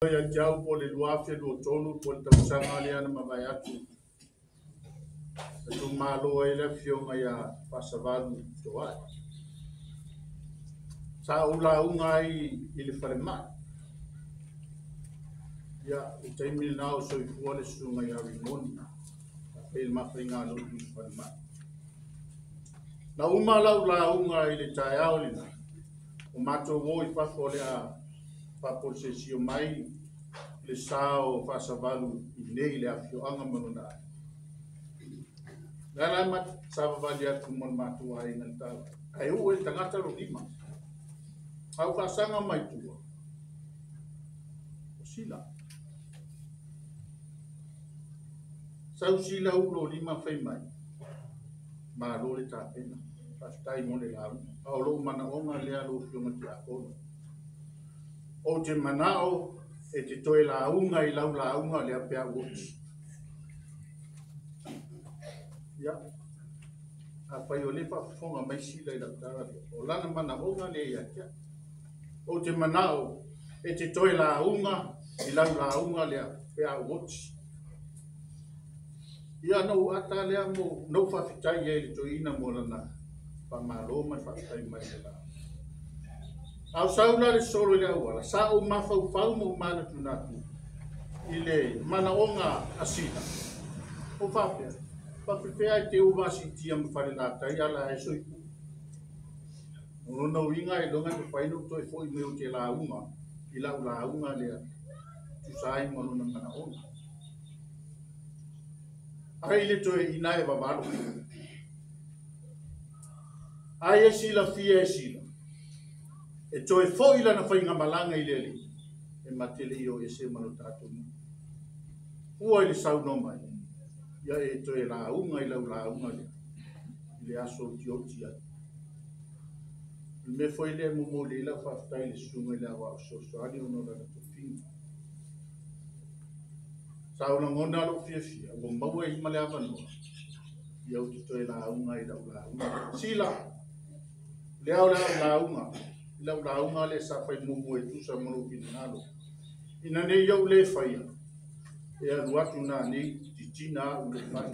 Ia te au po o le 2023 po o le tausaga lea na mavae atu na tuumalo ai le afioga ia Faasavalu Toai. Sa ou lauga ai i le falemai. Ia, le taimi lena o soifua le susuga ia Rimoni, sa fai le ma faigalotu i le falemai. Na uma lau lauga i le taeao lena, ua matou o i fafo o le a faapolisiasio mai le sa o Faasavalu i inei i le afioaga ma lona aiga. O lea la e savavali atu ma le matou aiga i le taavale, ae uu e le tagata lou lima. A ou faasaga mai tua, o Sila. Sau Sila uu lou lima fai mai, malo le tapena, faafetai mo le lauga. A o lou manaoga lea lau Afioga i le Tiakono, ou te manao e te toe lauga i lau lauga lea pe a ou oti. Ia, afai o lea e faafofoga mai Sila i lau tala lea, o lana manaoga lea ia te au. Ou te manao e te toe lauga i lau lauga lea pe a ou oti. Ia ona ou ata lea ma ou faafetai i ai i le toeaina mo lana faamalo ma le faafetai mai i le lauga. A o sau la le solo i le auala, sa ou mafaufau ma ou manatunatu i le manaoga a Sila. Ou faapea, faapefea e te ua vaasiitia ma Falelatai a la e soifua. O lona uiga ailoga e mafai ona ou toe foi mai ou te lauga i lau lauga lea, tusa ai ma lona manaoga. Ai le toeaina e vavalo. Ai e silafia e Sila, e toe foi lana faigamalaga i le Alii, e ma te le i o ese ma lo tatou nuu. Fua i le saunoa mai, ia e toe lauga i lau lauga lea, i le aso otioti ai. O le mea foi lea e momoli ai lau faafetai i le susuga i le Aoao Fesoasoani ona o lana tofiga. Sa ou lagona lou fiafia, ua maua ai ma le avanoa, ia ou te toe lauga ai i lau lauga. Sila, lea o lau lauga, i lau lauga lea sa fai muamua e tusa ma lou finagalo. Ina ne i ou le faia, e alu atu nanei titina au le fai.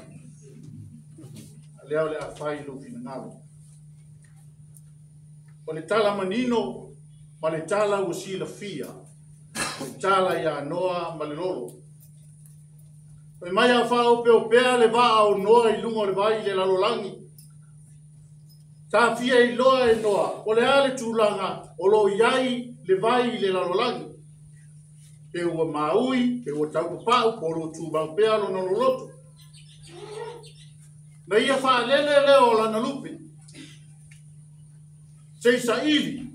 A lea o le a fai i lou finagalo. O le tala manino ma le tala ua silafia, le tala ia Noa ma le lolo. Fai mai a faaopeopea le vaa o Noa i luga o le vai i le lalolagi. Sa fia iloa e Noa, o le a le tulaga o lo o i ai le vai i le lalolagi. Pe ua maui, pe ua taupapau, po o lo o tumau pea lona loloto. Na ia faalele lea o lana lupe. Se i saili,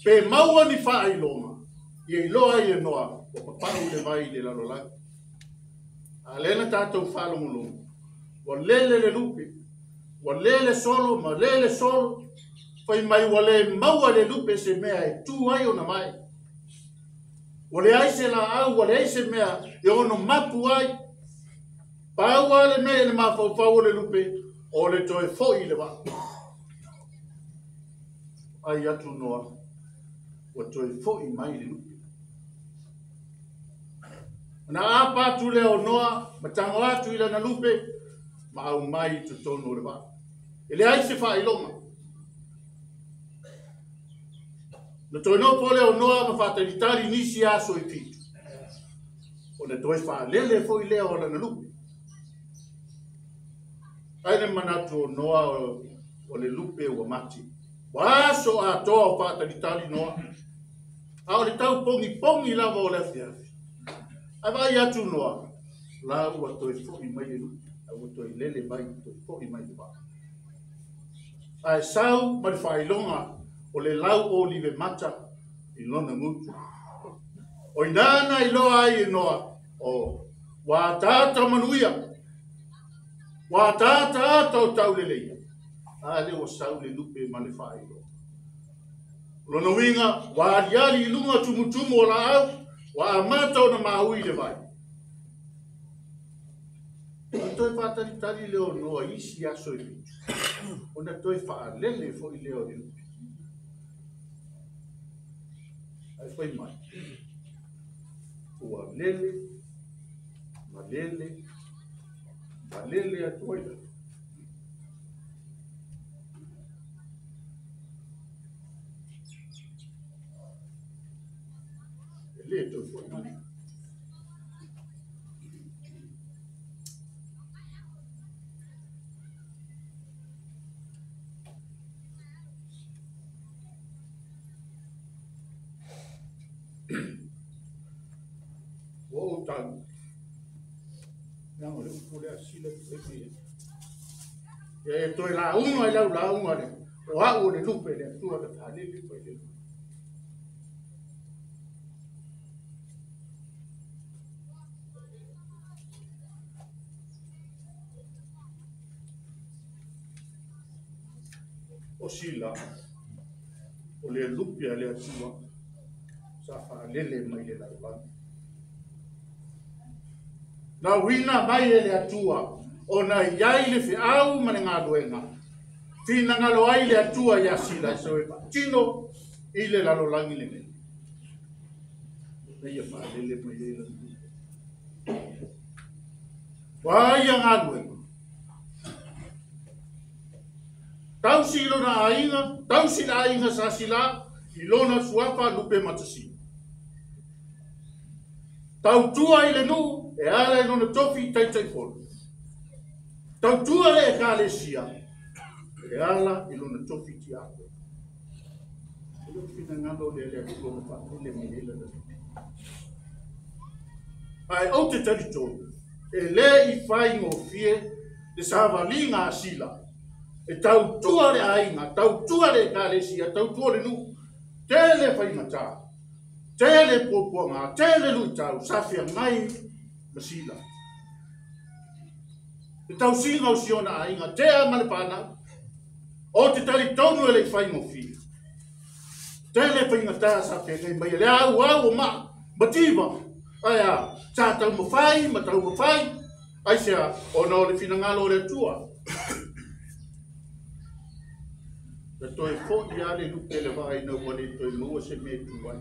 pe maua ni faailoga, ia iloa ai e Noa, ua papau le vai i le lalolagi. A lea na tatou faalogologo, ua lele le lupe, ua lele solo ma lele solo, fai mai ua le maua le lupe se mea e tu ai ona mae. Ua leai se laau, ua leai se mea e ono mapu ai. Pau lava le mea i le mafaufau o le lupe, o le toe foi i le vaa. Ai atu Noa, ua toe foi mai le lupe. Ona apa atu lea o Noa, ma tago atu i lana lupe, ma aumai i totonu o le vaa. E leai se faailoga. Na toe nofo lea o Noa ma faatalitali nisi aso e 7. Ona toe faalele foi lea o lana lupe. Ai le manatu o Noa o le lupe ua mate. Ua aso atoa o faatalitali Noa. A o le tau pongipongi lava o le afiafi. Ae vaai atu Noa, la ua toe foi mai le lupe. A ua toe lele mai, toe foi mai le vaa. Ae sau ma le faailoga o le lau olive mata i lona gutu. O ina na iloa ai e Noa, o ua ataata manuia, ua ataata ata o tauleleia. A lea ua sau le lupe ma le faailoga. Lona uiga, ua aliali i luga tumutumu o laau, ua amata ona maui le vai. Na toe faatalitali lea o Noa i isi aso e 7, ona toe faalele foi lea o le lupe. Ae fai mai, Ua lele, ma lele, ma lele atu ai lava. E le toe foi mai. Ua ou tagi, leaga o le upu lea a Sila ia e toe lauga i lau lauga lea, o au o le lupe le Atua na faalele mai le lupe. O Sila, o le lupe a le Atua sa faalele mai le lalolagi. Lauina mai e le Atua, ona i ai le feau ma le galuega, finagalo ai le Atua ia Sila e soe faatino i le lalolagi lenei. Na ia faalele mai ai lana lupe. Ua ia galuega. Tausi i lona aiga, tausi le aiga sa Sila, i lona suafa lupe matasila. Tautua i le nuu, e ala i lona tofi taitaifono. Tautua le ekalesia, e ala i lona tofi tiakono. E le o finagalo lea le Atua ma faalele mai ai lana lupe. Ae ou te talitonu, e le i faigofie le savaliga a Sila, e tautua le aiga, tautua le ekalesia, tautua le nuu, tele faigata, tele puapuaga, tele luitau, sa feagai ma Sila. Le tausiga o si ona aiga, tea ma le fanau, o te talitonu e le i faigofie. Tele faigata sa feagai mai, le au au o maa, mativa, ae a, sa taumafai ma taumafai, aisea, ona o le finagalo o le Atua. Na toe foi lava le lupe le vaa ina ua le toe maua se mea e tu ai.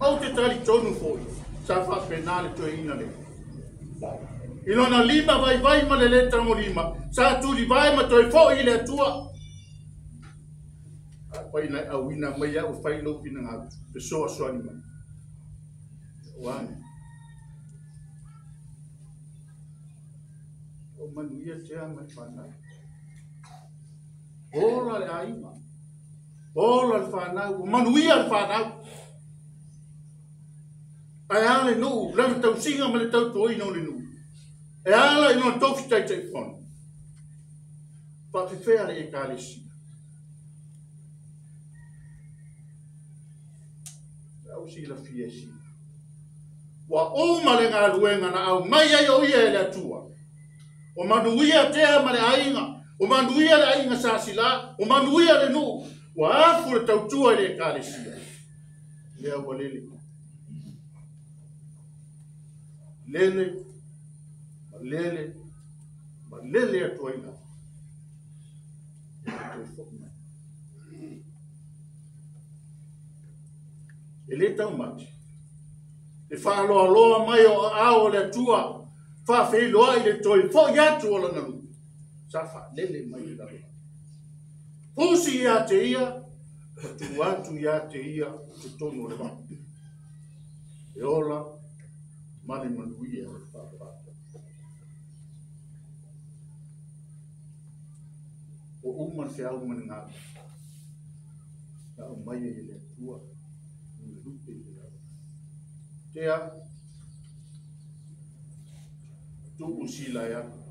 Ou te talitonu foi, sa faapena le toeaina lea. I lona lima vaivai ma le le tagolima, sa tulivae ma toe foi i le Atua. Afai na auina mai au fai lou finagalo, fesoasoani mai. Ua ane. O manuia tea ma le fanau. Ola le aiga. Ola le fanau. O manuia le fanau. Ae a le nuu, lana tausiga ma le tautuaina o le nuu. E ala i lona tofi taitaifono. Faafefea le ekalesia. Au silafia e sila. Ua uma le galuega na aumai ai o ia e le Atua. O manuia tea ma le aiga, o manuia le aiga sa Sila, o manuia le nuu, ua afu le tautua i le ekalesia. Lea ua lele. Lele, ma lele, ma lele atu ai lava. E toe foi mai. E le taumate. E faaloaloa mai o aao o le Atua, faafeiloai le toe foi atu o lana lupe. Sa faalele mai le lalolagi. Fusi ia te ia, ma tuu atu ia te ia totonu o le vao. E ola ma le manuia o le faavavau. O uma le feau ma le galuega. Na aumai ai e le Atua, lona lupe i le lalolagi. Tea, tuu Sila e alu.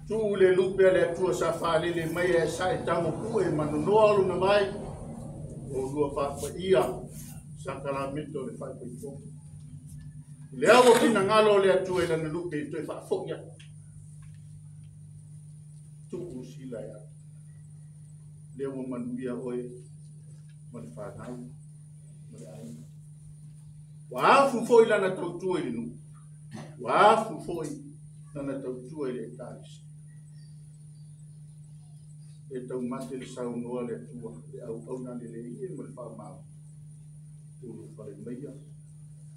Tuu le lupe a le Atua sa faalele mai e sa e tago pue ma nonoa lona vai, o lua faapaia sakalameta o le faaipoipoga. Le au o finagalo o le Atua i lana lupe i toe faafoi atu. Tuu Sila e alu. Lea ua manuia oe ma le fanau ma le aiga. Ua afu foi lana tautua i le nuu. Ua afu foi lana tautua i le ekalesia. E taumate le saunoa le Atua, le auauna lelei e ma le faamau. Ulufale maia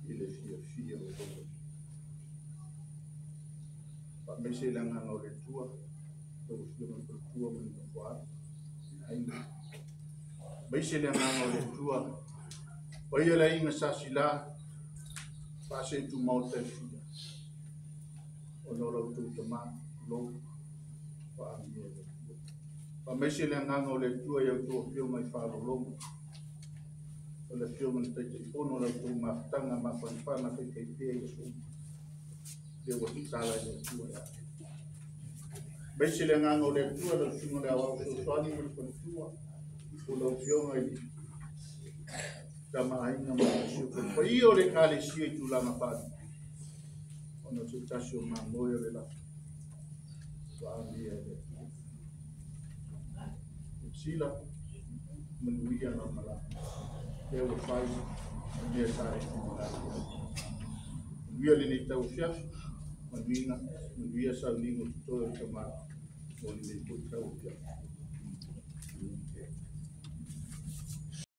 i le fiafia o lou Alii. Faamaise le agaga o le Atua, lau Afioga i le faletua ma le nofo a alo ma aiga. Faamaise le agaga o le Atua, paia o le aiga Sa Sila, Faaseetumaota e fia, ona o la outou tama, Loau, ua amia e le Atua. Faamaise le agaga o le Atua i a outou afioga i faaaloaloga, o le Afioga i le Taitaifono o la outou mafutaga mafanafana faifaipea i aso uma, lea ua tatala e le Atua e a'e. Faamaise le agaga o le Atua lau Susuga i le Aoao Fesoasoani ma le faletua, po o lau Afioga i le Tama a Aiga ma le Masiofo, le paia o le Ekalesia i tulaga faalupe, ona o se tasi o mamoe o le lafo ua amia e le Atua. Sila, manuia lau malaga, lea ua fai le mea sa e finagalo i ai. Manuia lenei tauafiafi, manuia sauniga o totoe o le Tama mo lenei foi tauafiafi.